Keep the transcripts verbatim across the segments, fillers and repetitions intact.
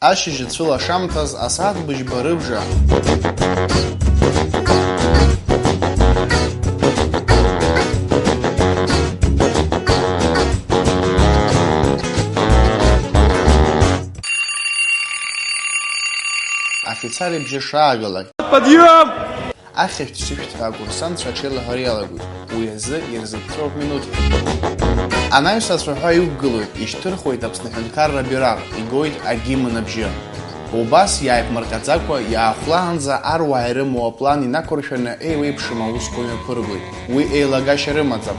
Ашьыжь ацәылашамҭаз асааҭ быжьба рыбжа. Афицар ибжьы шаагалак. Подъём! Ахьышәҭ-сышәҭ ҳәа акурсантцәа аҽеилаҳәара иалагоит, уи азы ирзыԥҵәоуп минуҭқәак. Анаҩс ацәаҳәа иқәгылоит, ишьҭырхуеит Аԥсны аҳәынҭқарра абираҟ, игоит агимн абжьы. Убас иааиԥмырҟьаӡакәа иаахәлаанӡа аруаа ирымоу аплан инақәыршәаны еиуеиԥшым аусқәа мҩаԥыргоит. Уи еилагашьа рымаӡам.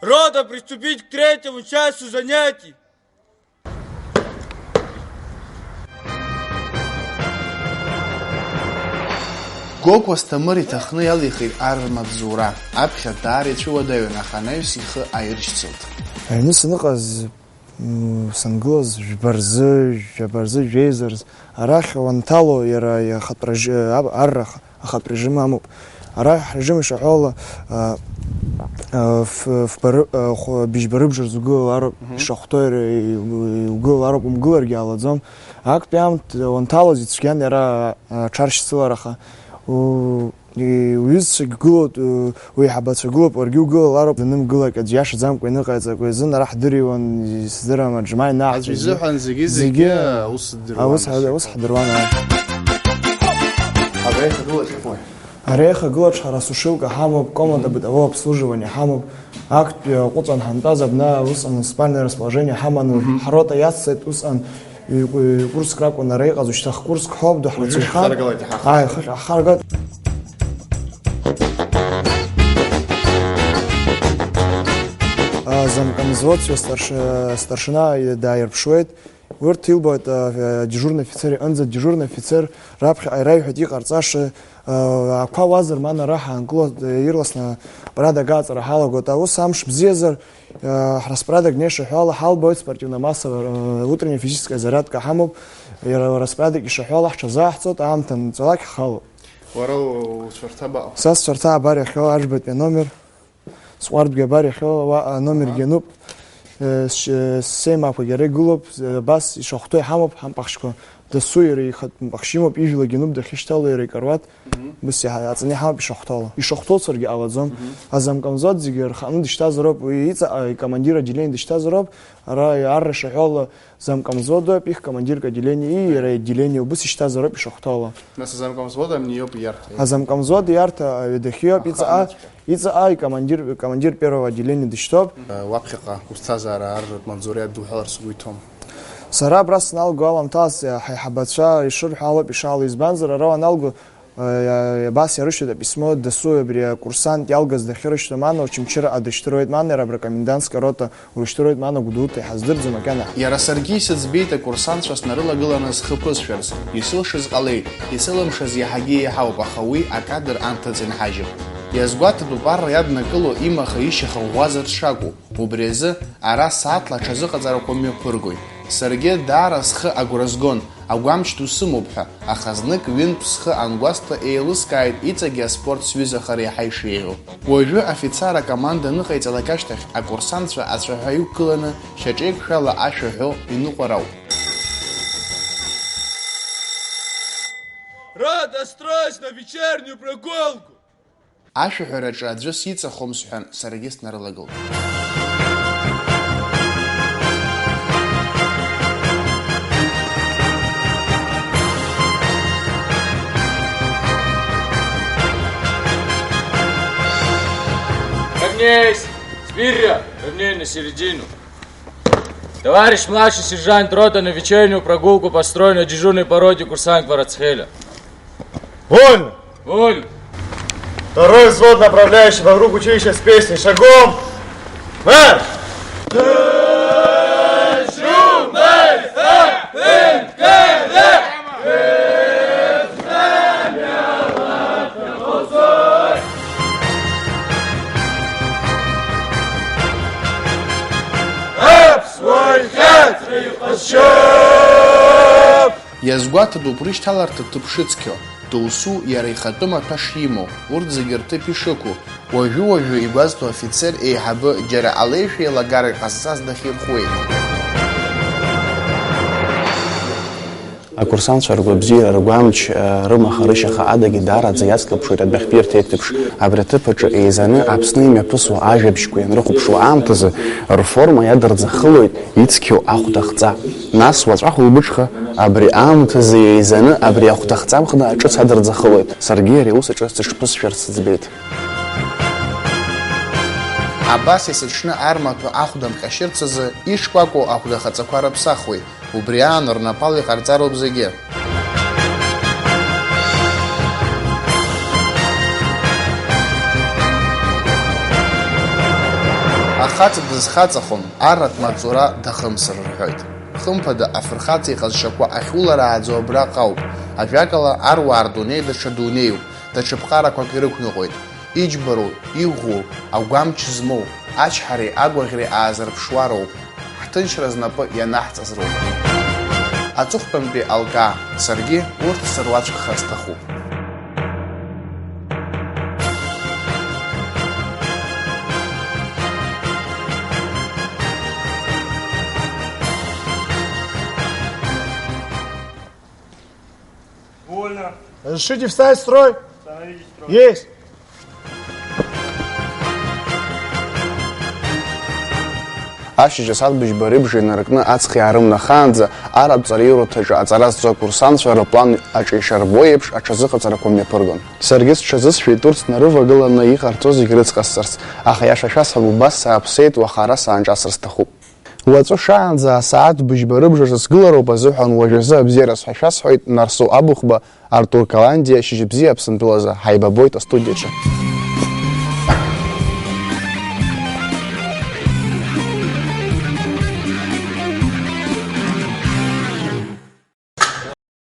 Рота, приступить к третьему часу занятий. Гогәуа Асҭамыр иҭахны иалихит ар рмаҵзура. Аԥхьа даара ицәыуадаҩын, аха анаҩс ихы аиршьцылт. Аҩны саныҟаз, м, сангылаз жәба рзы, жәаба рзы, жәеиза рзы. Арахь уанҭало, иара иахатә режи-, аб-, арра ах-, ахатә режим амоуп. Ара ҳрежим ишаҳәо ала, а, а, ф-, фба ры-, а, хә-, быжьба рыбжа рзы угылалароуп, Мгм. ишахәҭоу иара и-, и-, угылалароуп, умгыларгьы ҟалаӡом. Актәи аамҭа уанҭалоз ицәгьан иара, а, аҽаршьцылараха. У-, И-, уҩызцәагь гылоит, у-, уеиҳабацәа гылоуп, уаргьы угылалароуп, данымгылак аӡә иашаӡамкәа иныҟаиҵакәа изын ара ҳдыруан, исыздырам, аџьма инаҳҵәеит. Аӡә изыҳәан зегьы-зегьы Зегьы ус ҳдыруан. Аус ҳа-, ус ҳдыруан, ааи. Абра ихагылоу ахьыҟоу? Ара ихагылоу ҳара сушилка ҳамоуп, комната Мгм. бытового обслуживания ҳамоуп, актәи аҟәыҵан ҳантәаз абна усҟан спальное расположение ҳаман, Мгм. ҳрота иаццеит усҟан. Ҩ-, ҩ-, курск ракәын ара иҟаз, ушьҭа х-курск ҳоуп, Уажәы дыҳрацәаҩхап. Шәхаргалеит иҳахо. Ааи, хыхь ҳхаргоит. А, замкомзводцәа старш-, старшина дааирԥшуеит. Урҭ илбоит, а, дежурный офицер иҟынӡа, дежурный офицер раԥхьаҟа ираиҳәеит иҟарҵаша, а, ақәа уазар, ман ара ҳаангыло, а, ирласны порядок аҟаҵара ҳалагоит. Аус амш бзиазар, Ҳраспрадок днеишьа ҳәа ала ҳалбоит спортивно-массовая, э, утренняя физическая зарядка ҳамоуп. Иара распрадок ишаҳәо ала ҳҽазааҳҵоит, аамҭа анҵәалак ҳхалоит. Уара уцәарҭа абаҟоу? Са сцәарҭа абар иахьа аџьбатәи аномер. Сҟәардәгьы абар иахьа уа-, аномергьы Аҳа. Ануп. Э, с-, э, сеимаақәагьы ара игылоуп, э, абас ишахәҭоу иҳамоуп ҳампахшьқәа. Дасу иара ихатә мпахьшь имоуп, ижәлагьы ануп дахьышьҭало иара икаруаҭ. Мгм. Ус иаҳа-, аҵаны иҳамоуп ишахәҭало. Ишахәҭоуцаргьы ҟалаӡом. Мгм. Азамкомзвод зегьы рханы дышьҭазароуп, уи иҵаҟа икомандир отделение дышьҭазароуп, ара арра шаҳәо ала замкомзвод ауп, их командирк отделение, и иара отделение убыс ишьҭазароуп ишахәҭало. Нас азамкомзвод амни иоуп иарҭа. Азамкомзвод иарҭа аҩадахьы иоуп, иҵаҟа, Ахаанҵәҟьа. Иҵаҟа икомандир, командир первого отделения дышьҭоуп. Уаԥхьаҟа усҭазаара арратә маҵзура иадуҳәалар сгәы иҭом. Сара абра сналго аламҭалаз ҳаиҳабацәа ишырҳәо алоуп ишаало, избанзар, ара уаналго, э, абас иарышьҭоит аписьмо, дасу абри акурсант иалгаз дахьырышьҭоу, мана Очамчыраҟа дышьҭыруеит, мана иара абра комендантская рота урышьҭыруеит, мана Гәдоуҭа иҳаздырӡом макьана. Иара саргьы исыӡбеит акурсантцәа снарылагыланы схы ԥысшәарц, исылшаз ҟалеит, исылымшаз иаҳагьы еиҳауп, аха уи акадр анҭыҵ инҳажьып. Иазгәаҭатәуп арра иаднакыло имаха-ишьаха ӷәӷәазар дшакәу. Убри азы ара сааҭла аҽазыҟаҵарақәа мҩаԥыргоит. Саргьы даара схы агәра згон, агәамч ду сымоуп ҳәа, аха знык ҩынтә схы ангәасҭа еилыскааит иҵегьы аспорт сҩызахар иаҳа ишеиӷьу. Уажәы афицар акоманда аныҟаиҵалак ашьҭахь, акурсантцәа ацәаҳәа иқәгыланы, шьаҿеиқәшәала ашәа ҳәо иныҟәар ауп. Рада, стройсь на вечернюю прогулку! Ашәаҳәараҿы аӡәы сиҵахом сҳәан, саргьы снарылагылт. Равняйсь! Смирно! Равняй на середину! Товарищ младший сержант, рота на вечернюю прогулку построена дежурной по роте курсант Кварацхеля. Вольно! Вольно! Второй взвод, направляющий вокруг училища с песней. Шагом! Марш! Иазгәаҭатәуп рышьҭаларҭа ҭыԥ шыцқьоу, доусу иара ихатәы маҭәа шимоу, урҭ зегьы рҭыԥ ишықәу, уажәы-уажәы игәазҭо афицер еиҳабы џьара алеишәа еилагара иҟазҵаз дахьирхәуеит. Акурсантцәа ргәабзиара, ргәамч, рымаха, рышьаха адагьы даараӡа иацклаԥшуеит адәахьтәи рҭеиҭԥш. Абри аҭыԥ аҿы еизаны Аԥсны имҩаԥысуа ажәабжьқәа ианрыхәаԥшуа аамҭазы, рформа иадырӡахылоит ицқьоу ахәда хҵа. Нас уаҵәахә лбыҽха, абри аамҭазы еизаны абри ахәда хҵа мхны ҿыц адырӡахылоит. Саргьы ари аус аҿы сыҽԥысшәарц сыӡбеит. Абас есыҽны армаҭәа ахәда мҟьашьырц азы ишкәакәоу ахәда хаҵақәа рыԥсахуеит. Убри аан рнапала иҟарҵароуп зегьы. Ахаҵа дызхаҵахом, арратә маҵура дахымсыр рҳәоит. Хымԥада, афырхаҵа иҟазшьақәа ахьуларааӡо абраҟа ауп. Ажәакала, аруаа рдунеи даҽа дунеиуп, даҽа ԥҟарақәак ирықәныҟәоит. Иџьбароу, иӷәӷәоу, агәамч змоу, ачҳареи агәаӷьреи аазырԥшуа роуп. Ҳҭынчра знапы ианаҳҵаз роуп. Аҵыхәтәантәи алкаа, саргьы урҭ сыруаӡәкхар сҭахуп. Вольно. Разрешите встать в строй? Становитесь в строй. Есть. Ашьыжь асааҭ быжьба рыбжа инаркны аҵх иаарымнахаанӡа, аратә ҵараиурҭаҿы аҵара зҵо акурсантцәа рыплан аҿы ишарбо еиԥш аҽазыҟаҵарақәа мҩаԥыргон. Саргьы сҽазысшәеит урҭ снарывагыланы иҟарҵо зегь рыцҟасҵарц, аха иаша шәасҳәап, убас сааԥсеит, уаха ара саанҿасыр сҭахуп. Уаҵәы шаанӡа асааҭ быжьба рыбжаҿы сгылароуп азыҳәан уажәазы абзиараз ҳәа шәасҳәоит, Нарсоу Абыхәба, Артур Каландиа, шьыжьбзиа Аԥсынтәылазы, ҳаибабоит астудиаҿы.